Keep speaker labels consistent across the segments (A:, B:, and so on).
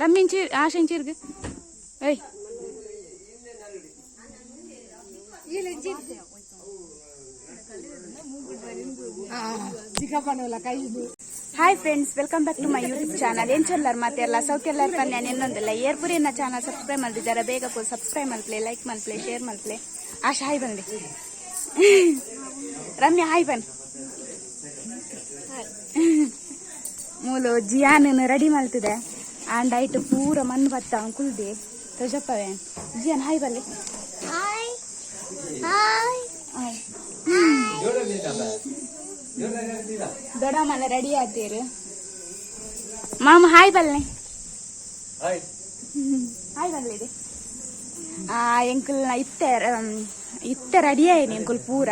A: ರಮ್ಮಿಂಚಿ ಆಶೆಂಚಿರ್ಗ್ ಏಯ್ Hi friends, welcome back to my YouTube channel. ಏನ್ ಚೊಲ್ಲರ್ ಮತ್ತೆ ಎಲ್ಲ ಸೌಖ್ಯಲ್ಲರ್ ಪನ್ಯ ಇನ್ನೊಂದಿಲ್ಲ ಏರ್ಪುರಿಯನ್ನ ಚಾನಲ್ ಸಬ್ಸ್ಕ್ರೈಬ್ ಮಲ್ದಿದ್ದಾರೆ, ಬೇಗ ಪೋ ಸಬ್ಸ್ಕ್ರೈಬ್ ಮಲ್ಪ್ಲೆ, ಲೈಕ್ ಮಲ್ಪ್ಲೆ, ಶೇರ್ ಮಲ್ಪ್ಲೆ. ಆಶಾ ಹಾಯ್ ಬಂದೆ, ರಮ್ಯಾ ಹಾಯ್ ಬನ್. ಮೂಲು ಜಿಯಾನ್ ರೆಡಿ ಮಲ್ತಿದೆ ಆಂಡ್ ಐಟ್ ಪೂರ ಮಣ್ಣು ಬತ್ತ ಕುಲ್ದಿ ತೊಜಪ್ಪವೇ. ಜಿಯಾನ್ ಹಾಯ್ ಬಲ್ಲೆ.
B: Hi hi.
A: ಹಾಯ್. ದೊಡ್ಡಮ್ಮನ ರೆಡಿ ಆತೀರು. ಮಾಮ ಹಾಯ್ ಬಲ್ಲೆ.
C: ಹಾಯ್.
A: ಹಾಯ್ ಬಲ್ಲಿದೆ. ಎಂಕುಲ್ನ ಇತ್ತೆ ಇತ್ತೆ ರೆಡಿ ಆಯ್ನಿ ಎಂಕುಲ್ ಪೂರ.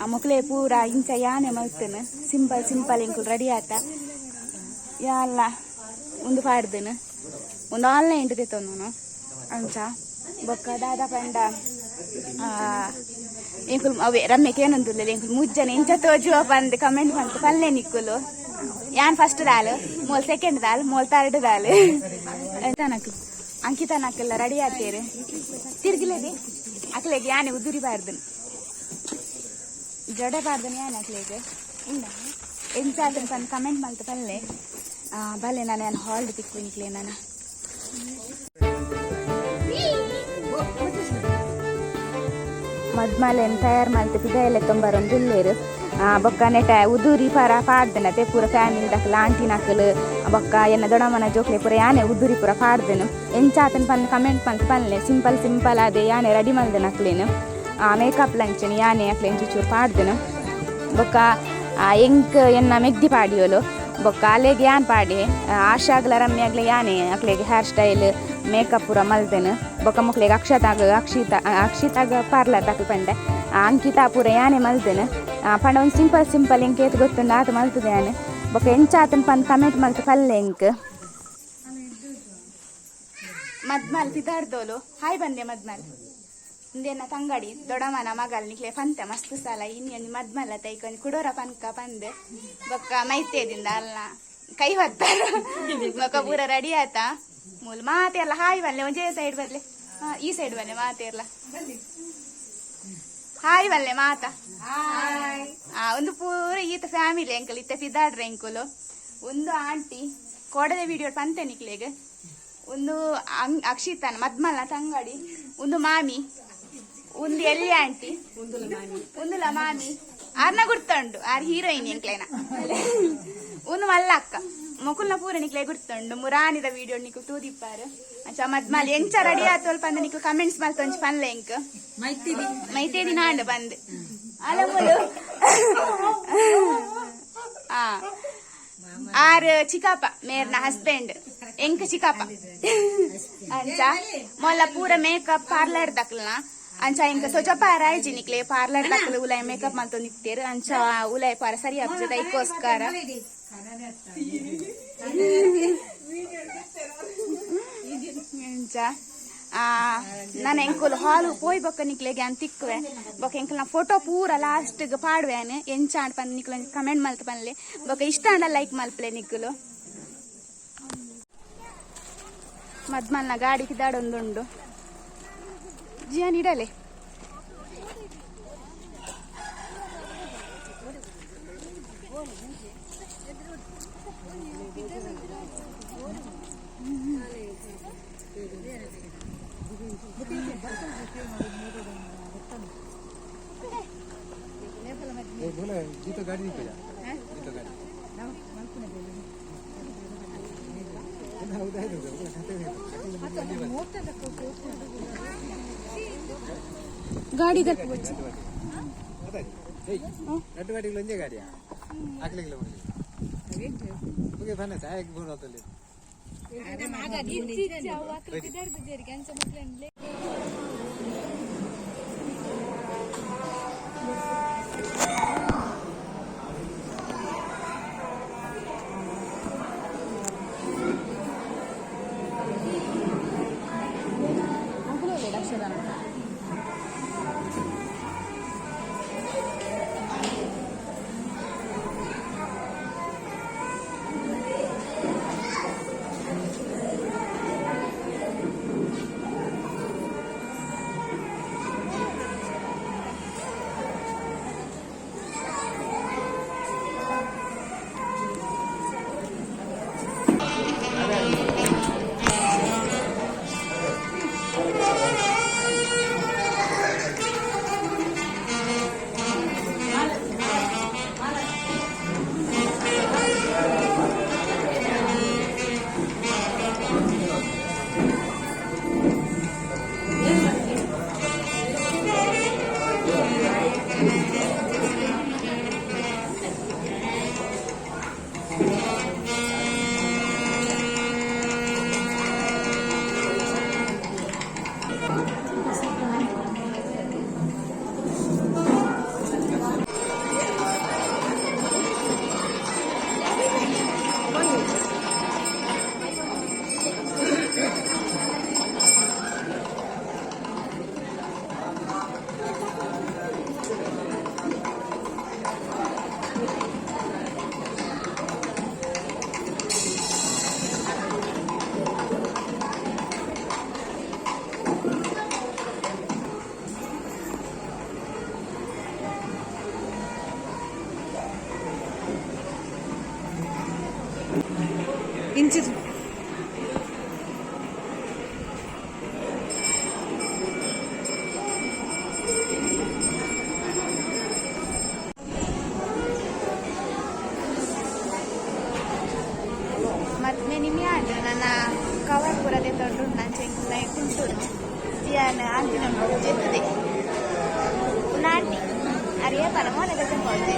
A: ಆ ಮೊಕ್ಲೆ ಪೂರ ಇಂಚ ಯಾನೆ ಮಲ್ತೇನೆ. ಸಿಂಪಲ್ ಸಿಂಪಲ್ ಎಂಕುಲ್ ರೆಡಿ ಆತ. ಯಾಲ್ಲ ಒಂದು ಪಾಡ್ದೇನು ಒಂದು ಆನ್ಲೈನ್ ತೆತ್ತೊಂದು ಅಂಚ ಬೊಕ್ಕ ದಾದ ಪಂಡ ಎಂಕುಲ್ ಅವೇ ರಮ್ಯಕ್ಕೆ ಏನೊಂದುಲ್ಲ. ಎಂಕುಲ್ ಮುಜ್ಜನ ಇಂಚ ತೋಜುವ ಪಂದ್ ಕಮೆಂಟ್ ಬಂತು ಪಲ್ಲೆ ನಿಕ್ಕುಲು. ಯಾನ್ ಫಸ್ಟ್ ದಾಲ್, ಮೋಲ್ ಸೆಕೆಂಡ್ ದಾಲ್, ಮೋಲ್ ಥರ್ಡ್ ದಾಲ್. ಎಂತನಕ್ಲು ಅಂಕಿತನಕ್ಕೆಲ್ಲ ರೆಡಿ ಆತೇರು. ತಿರ್ಗಿಲೇದಿ ಅಕ್ಲೆಗೆ ಯಾನೆ ಉದುರಿ ಬಾರ್ದನ್, ಜಡೆ ಬಾರ್ದನ್ ಯಾನೆ ಅಕ್ಲೆಗೆ ಇಲ್ಲ. ಎಂಚ ಆತನ ಪಂದ್ ಕಮೆಂಟ್ ಮಲ್ತ ಪಲ್ಲೆ. ಬಲ್ಲೆ, ನಾನು ಯಾನ್ ಹಾಲ್ಡ್ ತಿಕ್ಕು ನಿಕ್ಲೆ ನಾನು. ಮದ್ಮಲೆನ್ ತಯಾರು ಮಲ್ತ್ ಪಿದಯೆಲ್ಲ ತೊಂಬರೊಂದುಲ್ಲೆರ್. ಬೊಕ್ಕ ನೆಟ ಉದುರಿ ಪರ ಪಾಡ್ದನತೆ ಪೂರ ಫ್ಯಾಮಿಲಿ ದಕಲ್, ಆಂಟಿನಕುಲು ಬೊಕ್ಕ ಎನ್ನ ದೊಡಮನ ಜೋಕ್ಲೆ ಪೂರ ಯಾನೆ ಉದುರಿ ಪೂರ ಪಾಡ್ದನು. ಎಂಚಾತನ್ ಪಂದ್ ಕಮೆಂಟ್ ಮಲ್ತ್ ಪನ್ಲೆ. ಸಿಂಪಲ್ ಸಿಂಪಲ್ ಆದೆ ಯಾನೆ ರೆಡಿ ಮಲ್ದನ ಅಕ್ಲೆನ್. ಮೇಕಪ್ ಲಂಚನ್ ಯಾನೆ ಅಕ್ಲೆನ್ ಚೂಚೂರು ಪಾಡ್ದನು. ಬೊಕ್ಕ ಎಂಕ್ ಎನ್ನ ಮೆಗ್ದಿ ಪಾಡಿಯೋಲು. ಬೊಕ್ಕ ಅಲೆಗ್ ಯಾನ್ ಪಾಡಿ, ಆಶಾಗ್ಲ ರಮ್ಯಾಗ್ಲ ಯಾನೆ ಅಕ್ಲೆಗ್ ಹೇರ್ ಸ್ಟೈಲ್ ಮೇಕಪ್ ಪೂರ ಮಲ್ದೆನು. ಬೊಕ್ಕ ಮೊಕ್ಲೆಗ್ ಅಕ್ಷತಾಗ ಅಕ್ಷಿತಾ ಅಕ್ಷಿತಾಗ ಪಾರ್ಲರ್ ತಕ್ಲು ಪಂಡೆ, ಅಂಕಿತಾ ಪೂರ ಯಾನೆ ಮಲ್ದೆನು. ಪಂಡ ಒಂಜಿ ಸಿಂಪಲ್ ಸಿಂಪಲ್ ಎಂಕ್ ಏತ್ ಗೊತ್ತುಂಡು ಆತ ಮಲ್ತದೆ ಯಾನ್. ಬೊಕ್ಕ ಎಂಚ ಆತನ್ ಪಂದ್ ಕಮೆಂಟ್ ಮಲ್ತ್ ಪಲ್ಲೆ. ಎಂಕ್ ಮದ್ಮಲ್ ಪಿದಾಡ್ದೋಲು. ಹಾಯ್ ಬಂದೆ ಮದ್ಮಲ್. ಇಂದೆನ್ನ ತಂಗಡಿ, ದೊಡಮನ ಮಗಲ್. ನಿಕ್ಲೆ ಪಂತೆ ಮಸ್ತ್ ಸಲ. ಇನ್ನೊಂದು ಮದ್ಮಲ್ಲ ತೈಕೊಂಜಿ ಕುಡೋರ ಪನ್ಕ ಪಂದ್. ಬೊಕ್ಕ ಮೈತೇದಿಂದ ಅಲ್ಲ ಕೈ ಹೊತ್ತಾರ. ಬೊಕ್ಕ ಪೂರ ರೆಡಿ ಆತ. ಮೂಲು ಮಾತೆ ಎಲ್ಲ ಹಾಯ್ ಬಲ್ಲೆ. ಒಂಜೇ ಸೈಡ್ ಬರ್ಲೆ, ಈ ಸೈಡ್ ಬಲ್ಲೆ. ಮಾತೆ ಎಲ್ಲ ಹಾಯ್ ಬಲ್ಲೆ ಮಾತ. ಒಂದು ಪೂರ ಈತ ಫ್ಯಾಮಿಲಿ ಎಂಕಲ್ ಇತ್ತೆ ಪಿದಾಡ್ರೆ ಎಂಕುಲು. ಒಂದು ಆಂಟಿ ಕೊಡದೆ ವಿಡಿಯೋ ಪಂತೆ ನಿಕ್ಲೆಗ್. ಒಂದು ಅಕ್ಷಿತಾನ ಮದ್ಮಲ್ನ ತಂಗಡಿ, ಒಂದು ಮಾಮಿ, ಒಂದು ಎಲ್ಲಿ ಆಂಟಿ, ಒಂದುಲ ಮಾಮಿ. ಆರ್ನ ಗುರ್ತುಂಡು, ಆರ್ ಹೀರೋಯಿನ್ ಎಂಕ್ಲೇನ. ಒಂದು ಮಲ್ಲಕ್ಕ. ಮೊಕುಲ್ನ ಪೂರ ನಿಕ್ಲೆ ಗುರ್ತುಂಡು. ಮುರಾನಿದ ವಿಡಿಯೋ ನಿಕ್ಲು ತೂದಿಪ್ಪಾರು. ಅಂಚ ಮದ್ಮಲ್ ಎಂಚ ರೆಡಿ ಆತೋಲ್ ಪಂದ ನಿಕ್ಲು ಕಮೆಂಟ್ಸ್ ಮಲ್ತ ಒಂಜಿ ಪನ್ಲೆ ಎಂಕ್. ಮೈತೇದಿ ನಾಂಡು ಬಂದ್ ಅಲಮುಲು. ಆರ್ ಚಿಕ್ಕಪ್ಪ, ಮೇರ್ನ ಹಸ್ಬೆಂಡ್ ಎಂಕ್ ಚಿಕ್ಕಪ್ಪ. ಅಂಚ ಮೊಲ್ಲ ಪೂರ ಮೇಕಪ್ ಪಾರ್ಲರ್ ದಕ್ಲ್ನ. ಅಂಚ ಎಂಕ್ ತೊಜಪ ರಾಯ್ಜಿ ನಿಕ್ಲೆ. ಪಾರ್ಲರ್ ದಕ್ಲು ಉಲಾಯ್ ಮೇಕಪ್ ಮಲ್ತೊಂದು ನಿಕ್ತೇರು. ಅಂಚ ಉಲಾಯ್ ಪಾರ ಸರಿ ಆಗ್ತದೆ, ಐಕೋಸ್ಕರ. ಅಂಚ ನಾನು ಎಂಕುಲು ಹಾಲು ಪೋಯ್ ಬೊಕ್ಕ ನಿಕ್ಲೆಗೆ ಅಂತ ತಿಕ್ಕುವೆ. ಬೊಕ್ಕ ಎಂಕಲ್ನ ಫೋಟೋ ಪೂರ ಲಾಸ್ಟ್ ಪಾಡುವೆನ್. ಎಂಚ ಆಂಡ್ ಪಂದ್ ನಿಕ್ಲು ಕಮೆಂಟ್ ಮಲ್ತ್ ಪನ್ಲೆ. ಬೊಕ್ಕ ಇಷ್ಟ ಆಂಡ ಲೈಕ್ ಮಲ್ಪ್ಲೆ ನಿಕ್ಕುಲು. ಮದ್ಮಲ್ನ ಗಾಡಿ ಕಿದಾಡೊಂದುಂಡು. ಜಿಯಾನ್ ಇಡಲೆ.
C: ગાડી ગાડી
A: ಗಾಡಿ
C: ರಡ್ಡು ಗಾಡಿಗಳು ಒಂದೇ ಗಾಡಿಯಾ ಹಾಕ್ಲಿಲ್ಲ. ಓಕೆ ಫಾನೆ ಸಾಯಕ್ಕೆ ಬೋನತ್ತಲ್ಲಿ.
A: ಇಂಚಿ
B: ಮದ್ಮೆ ನಿಮ್ಯಾಂಡ್ ನನ್ನ ಕವರ್ ಪೂರ ದೆತ್ತೊಂಡು ನಂಚೆ ಕುಂಟುನು ಜಿಯಾನ್ ಆಂಟಿನ ಜೆತ್ತದೆ ಉನಾಂಟಿ ಅರಿಯ ಪರ ಮೋನೆ ಗಜ ಪೋತೆ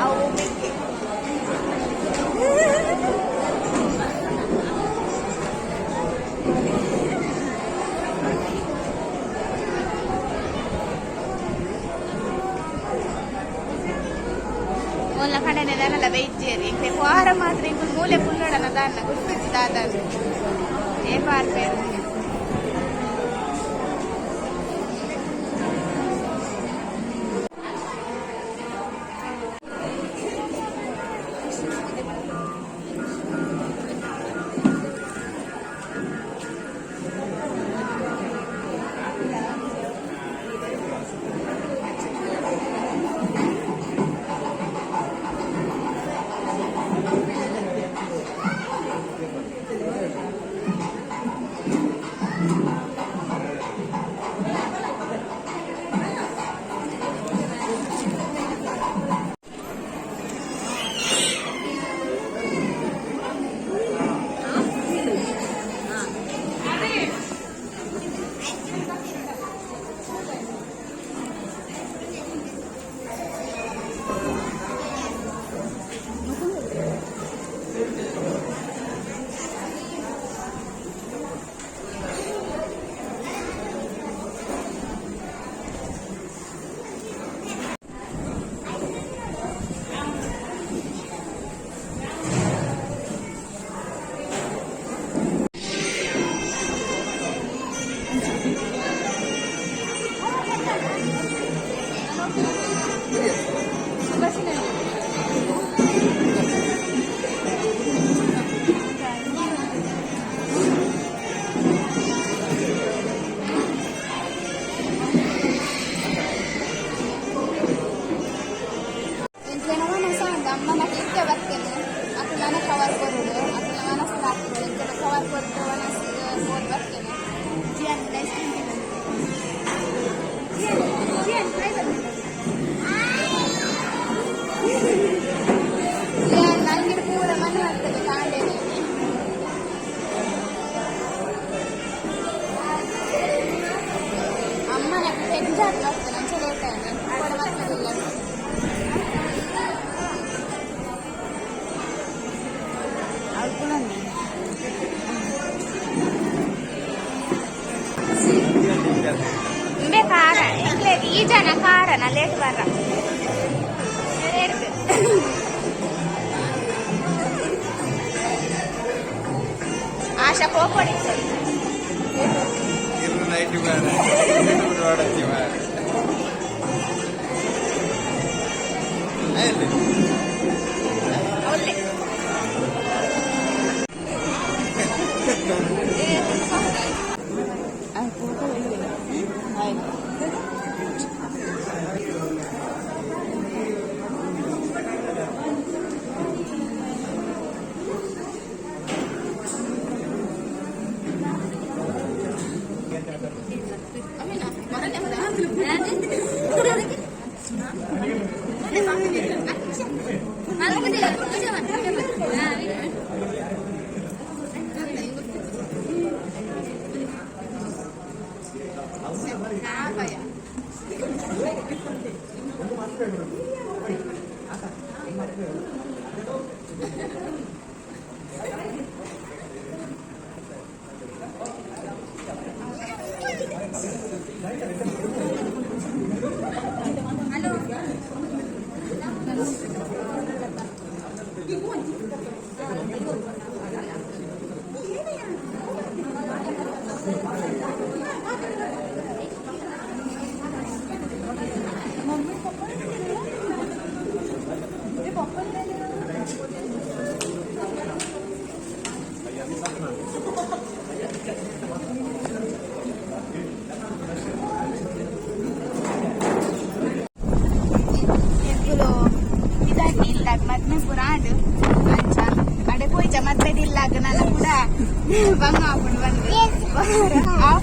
B: ಅವು ಮೆಕ್ಕೆ. ಮೂಲ ಕಡೆನೆ ದಾನಲ ಬೈಜೇರಿ ಇಂಕೆ ವಾರ ಮಾತ್ರ ಇಂಕುಲು ಮೂಲೆ ಕುಲ್ಲೋಡನ ದಾನ್ನ ಗುರ್ತುಜ್ಜಿ ದಾದ ಏ ಪಾರ್ಪೇರು. ಎಂಕ್ಲೆನ ಮನಸ್ಸ ಅಂದ ಅಮ್ಮನ ಇತ್ತೆ ಬರ್ತೇನೆ. ಅಕ್ಲು ಕವರ್ ಕೊರಡು, ಅಕ್ಲ ಮನಸ್ಸು ಹಾಕ್ತದೆ. ಎಂಕ್ಲೆನ ಕವರ್ ಕೊಟ್ಟು ಮನಸ್ಸು ಫೋನ್ ಬರ್ತೇನೆ. Ziyan ice cream. Ziyan, Ziyan, hi ಬನ್ನಿ. ಜಿಯಾನ್ ನಂಗೆ ಪೂರ ಮನೆ ಆಗ್ತದೆ ಕಾಂಡೇನೆ. ಅಮ್ಮನ ಪೆಜ್ಜಾದ್ ಬರ್ತೇನೆ, ಅಂಚೆ ಲೇಟ್ ಆಯ್ತು ಕೂಡ ಬರ್ತದಿಲ್ಲ. ಇಂಬೆ ಕಾರ ಎಂಕ್ಲೆ ಈ ಜನ ಕಾರನ ಲೇಟ್ ಬರ್ರ ಲೇಟ್. ಆಶಾ ಕೋಪಡಿ.
C: ಇರು ನೈಟ್ ಬೇಡ ಓಡತ್ತಿ ಮಾರ.
A: ಒಳ್ಳೆ.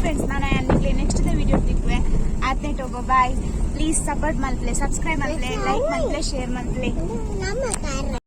A: ಫ್ರೆಂಡ್ಸ್, ನಾನು ನೆಕ್ಸ್ಟ್ the video ತಿಕ್ಕುವೆ. ಆತ್ನೇಟ್ ಹೋಗೋ ಬಾಯ್. ಪ್ಲೀಸ್ ಸಪೋರ್ಟ್ ಮಲ್ಪಲೆ, ಸಬ್ಸ್ಕ್ರೈಬ್ ಮಲ್ಪಲೆ, ಲೈಕ್ ಮಲ್ಪಲೆ, ಶೇರ್ ಮಲ್ಪಲೆ.
B: ನಮ್ಮ ಕಾರ.